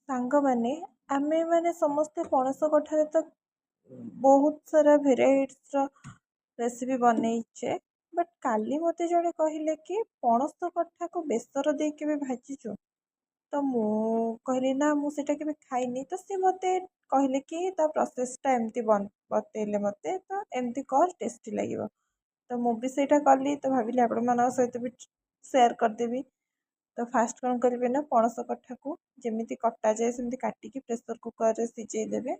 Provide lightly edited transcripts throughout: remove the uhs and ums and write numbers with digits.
ସାଙ୍ଗମାନେ, ଆମେମାନେ ସମସ୍ତେ ପଣସ କଠାରେ ତ ବହୁତ ସାରା ଭେରାଇଟିର ରେସିପି ବନେଇଛେ, ବଟ୍ କାଲି ମୋତେ ଜଣେ କହିଲେ କି ପଣସ କଠାକୁ ବେସର ଦେଇକି କେବେ ଭାଜିଛୁ? ତ ମୁଁ କହିଲି, ନା, ମୁଁ ସେଇଟା କେବେ ଖାଇନି। ତ ସେ ମୋତେ କହିଲେ କି ତା ପ୍ରୋସେସ୍ଟା ଏମିତି ବତେଇଲେ ମୋତେ, ତ ଏମିତି କର, ଟେଷ୍ଟି ଲାଗିବ। ତ ମୁଁ ବି ସେଇଟା କଲି, ତ ଭାବିଲି ଆପଣମାନଙ୍କ ସହିତ ବି ସେୟାର କରିଦେବି। ତ ଫାଷ୍ଟ କ'ଣ କରିବେ ନା, ପଣସ କଠାକୁ ଯେମିତି କଟାଯାଏ ସେମିତି କାଟିକି ପ୍ରେସର୍ କୁକର୍ରେ ସିଝେଇ ଦେବେ।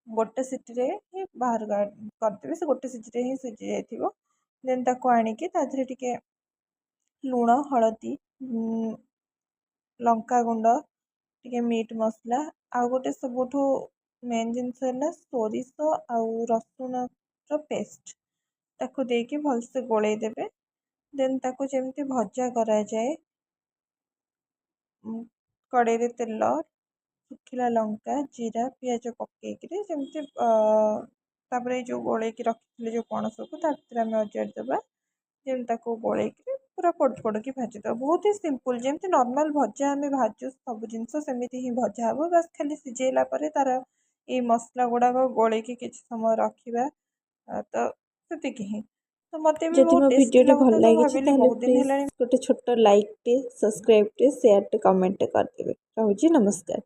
ଗୋଟେ ସିଟିରେ ହିଁ ବାହାର କରିଦେବେ। ସେ ଗୋଟେ ସିଟିରେ ହିଁ ସିଝି ଯାଇଥିବ। ଦେନ୍ ତାକୁ ଆଣିକି ତା ଦେହରେ ଟିକେ ଲୁଣ, ହଳଦୀ, ଲଙ୍କା ଗୁଣ୍ଡ, ଟିକେ ମିଟ୍ ମସଲା, ଆଉ ଗୋଟେ ସବୁଠୁ ମେନ୍ ଜିନିଷ ହେଲା ସୋରିଷ ଆଉ ରସୁଣର ପେଷ୍ଟ, ତାକୁ ଦେଇକି ଭଲସେ ଗୋଳେଇ ଦେବେ। ଦେନ୍ ତାକୁ ଯେମିତି ଭଜା କରାଯାଏ, କଡ଼େଇରେ ତେଲ, ଶୁଖିଲା ଲଙ୍କା, ଜିରା, ପିଆଜ ପକେଇକିରି ଯେମିତି, ତାପରେ ଏଇ ଯେଉଁ ଗୋଳେଇକି ରଖିଥିଲେ ଯେଉଁ ପଣସକୁ, ତା ଭିତରେ ଆମେ ଅଜାଡ଼ି ଦେବା। ଯେମିତି ତାକୁ ଗୋଳେଇକିରି ପୁରା ପୋଡ଼ ପୋଡ଼କି ଭାଜିଦେବା। ବହୁତ ହି ସିମ୍ପଲ୍। ଯେମିତି ନର୍ମାଲ୍ ଭଜା ଆମେ ଭାଜୁ ସବୁ ଜିନିଷ, ସେମିତି ହିଁ ଭଜା ହେବ। ବାସ୍, ଖାଲି ସିଝେଇଲା ପରେ ତା'ର ଏଇ ମସଲା ଗୁଡ଼ାକ ଗୋଳେଇକି କିଛି ସମୟ ରଖିବା, ତ ସେତିକି ହିଁ। ତ ମୋତେ ବି ଯଦି ବହୁତ ମୋ ଟେଷ୍ଟି ଭିଡ଼ିଓଟି ଭଲ ଲାଗୁଥିଲା, ତ ମୁଁ ଲାଗିଛି, ଭାବିଲି ତାହେଲେ ବହୁତ ଦିନ ପ୍ଲିଜ୍ ହେଲାଣି ଗୋଟେ ଛୋଟ ଲାଇକ୍ଟେ, ସବସ୍କ୍ରାଇବ୍ଟେ, ସେୟାରଟେ, କମେଣ୍ଟଟେ କରିଦେବେ। ରହୁଛି, ନମସ୍କାର।